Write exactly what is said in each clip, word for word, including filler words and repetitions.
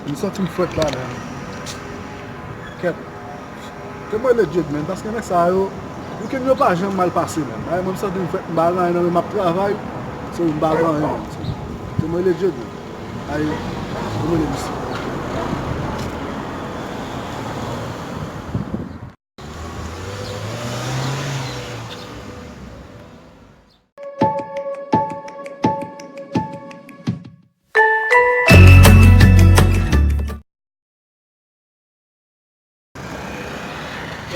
M santi m frèt la menm. Kèt. Ke mwen rele Jade menm, paske nèg sa yo, weekend yo pa janm mal pase menm. Bagay mwen m santi m frèt, m pa gen anyen nan men m ap travay. So, m pa gen anyen menm. So, ke mwen rele Jade menm. Ay, ke mwen rele misye.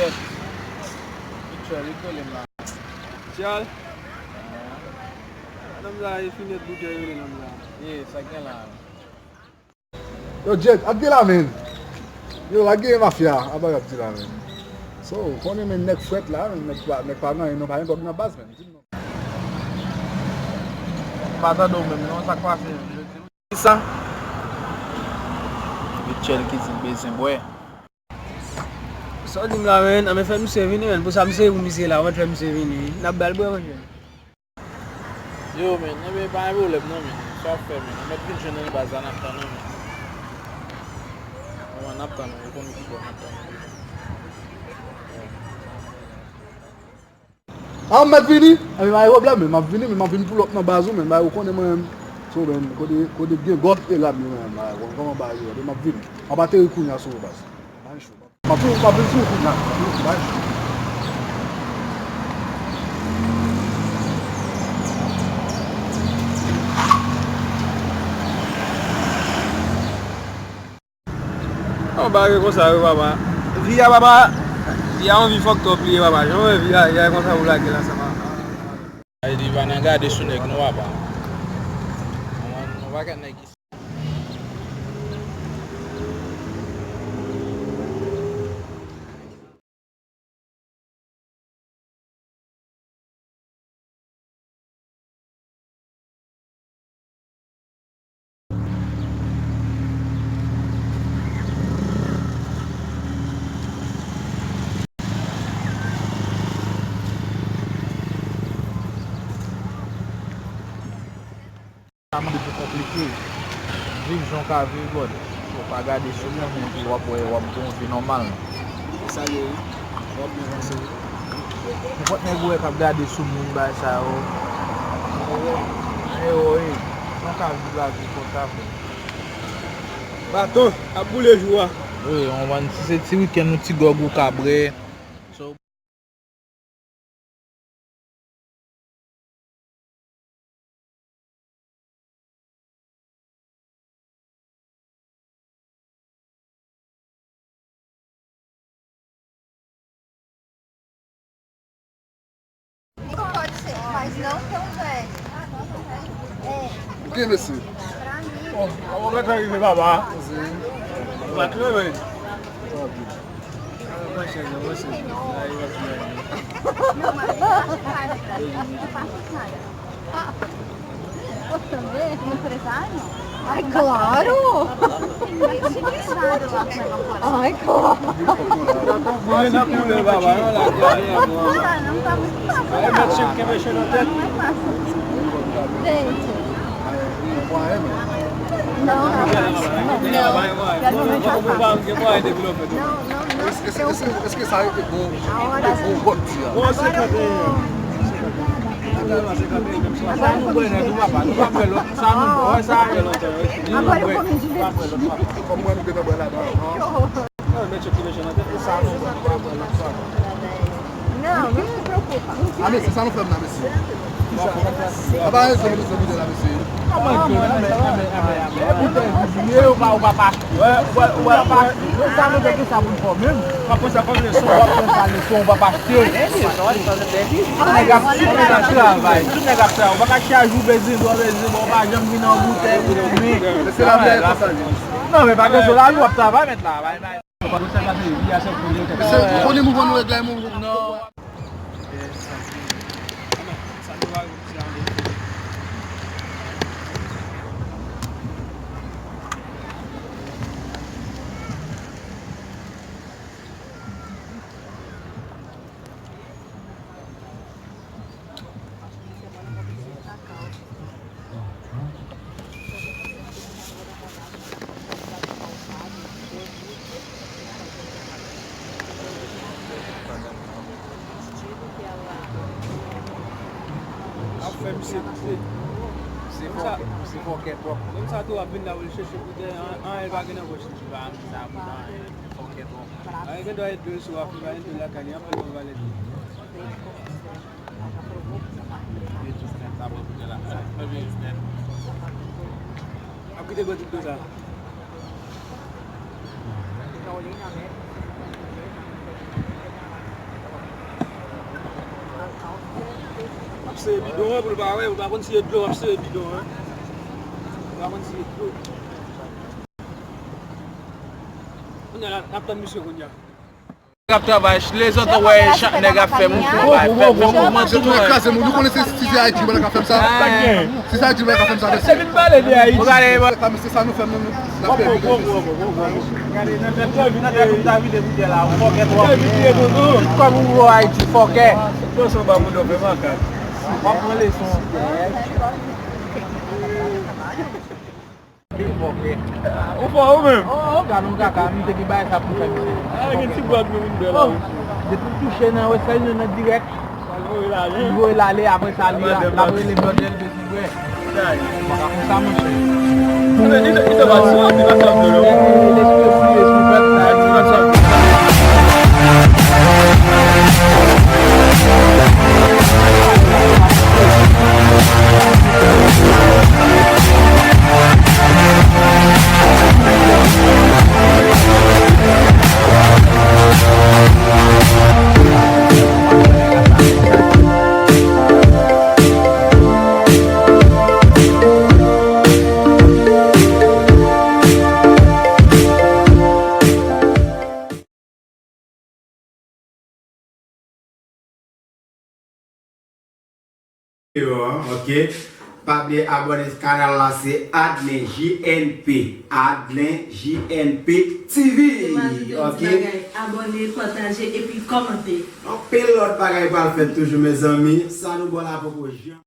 Yes. Michel, li rele m la. Michel? Nonm la, e Finet Boutèy rele nonm la. Ye, sa k gen la? Yo, Jade, ap gen la, men. Yo, ap gen mafya, apa y ap di la, men. So, ou konnen, men, nèg frèt la, men, nèg pa, nèg pa gen anyen, non, pa gen kòb nan baz, men. Di m non. M pa tande w menm, non, sa k pase menm? Yo di m. Kisa? Michel ki di l bezwen bwè. Sa w di m la, men? Anben, fè misye vini, men. Pou sa misye, pou misye la, w pa t fè misye vini. N ap ba l bwè, monchè. Yo, men, enben, pa gen pwoblèm, non, men. Sa w ap fè, men? Ou mèt vin jwenn nan baz la, n ap tann ou, men. Kòman n ap tann ou? Ou konn ki bò n ap tann ou. A, m mèt vini? Enben, pa gen pwoblèm, men. M ap vini, men m ap vin pull up nan baz ou, men. Bagay ou konnen mwen menm. So, men, kote, kote gen gòt e la, men, men, bagay, ou konn kòman bagay yo ye, men m ap vini. M ap ateri kounye a sou ou, baz. Pa gen cho. M ap vin, m ap vin sou ou kounye a. M ap vin sou ou. Yon bagay konsa wi, papa. Vi a, papa, vi a yon vi fucked up li ye, papa. Jan w wè vi a, vi a konsa pou lage l ansanm a. Sa vle di pa nan gade sou nèg non, papa. Yon pakèt nèg ki Sa mande pou konplike. Viv jan w ka viv, brother. Si w pa gade sou moun, epi w ap wè, w ap gen yon vi nòmal. E sa l ye wi. W ap byen panse wi. Nenpòt nèg ou wè k ap gade sou moun, bagay sa yo. Anwo, wi. Jan w ka viv lavi konsa, frè. Baton ap boule jou a. Wi, on van, si se ti wikenn, yon ti gwòg ou ka bwè. So, Pode ser, mas não tão velho. É, o que, messi? Pra mim. Ó, ó, ó, ó, ó, ó, ó, ó, ó, ó, ó, ó, ó, ó, ó, Ai, claro! Ai, claro! Gente. Não, não, não. Não, não, não. Não, não, não. Eske, eske, eske, eske sa rete bon, bon vòt ti a? Bon, senkant e en. Sa nou bwè nèt, nou pa, nou pa bwè lòt. Sa nou bwè, sa fè lontan. Agora eu vou me divertir. Kòm mwen, nou te nan bwè ladan. Não, não se preocupa. A, mesye, sa nou fè m nan, mesye? Apa rezon nou se boude la, mesye? Kòman ke, men, men, men, men, men, men, boude, boude, ou pa, ou pa, pa. Wè, wè, wè, wè. Sa nou te gen sa pou n fè menm. Pa pran sa kòm leson. W ap pran sa leson, ou pa, pa achte. Tout nèg ap, tout nèg ap travay. Tout nèg ap travay. Ou pa ka chak jou bezwen dwa, bezwen bon, ou pa janm vin an boutèy, ou nan men. Men se la, men konsa li. Non, men pa gen sou la, w ap travay, men travay. Mesye, konnen mouvman nou regle, mouvman. Non. Fè misye koute. Se fòkè, se fòkè twòp. Menm sa tou ap vin la pou l chèche koute, an, anyen pa gen nan pòch li, li pa anvi sa pou anyen. Fòkè twòp. Anyen gen dwa ede l sou ap li pa ede l lakay li, anpil moun valè di. Ap kite gwo tip konsa. Ap sere bidon an pou l pa wè, ou pa konn si e dlo, ap sere bidon an. Ou pa konn si e dlo. Kounye a, n ap tann misye kounye a. K ap travay, lezòt wè chak nèg ap fè mouvman, bay, fè, fè mouvman tout wè. Kraze moun, nou konnen se, si se Ayiti, moun k ap fè m sa. Si se Ayiti, moun k ap fè m sa, mesye. Se vin pale de Ayiti. Ou gade, se sa nou fè, nou, nou, n ap pèdi. Gade, nan tèt yo, nan tèt yo, ta vide bouda la, ou fòkè twòp. Tout kòb ou wè Ayiti, fòkè. Yo son ba moun yo fè makak. W ap pran leson. Ou fò ou menm. Oh, oh, gade yon kaka, m te gen bagay sa pou fè misye. Ah, gen ti bwat nou vin bè la. Oh, depi l touche nan Western Union nan dirèk, li voye l ale, apre sa, li, l ap rele blòdè l de ti frè. Ou pa ka fè sa, monchè. Yo, ok. Pa bliye abòne kanal la, se Adlen J N P. Adlen J N P T V. Ok. Abòne, pataje epi kòmante. Anpil lòt bagay pral fèt toujou, mezanmi. Sa nou ba w la poko janm.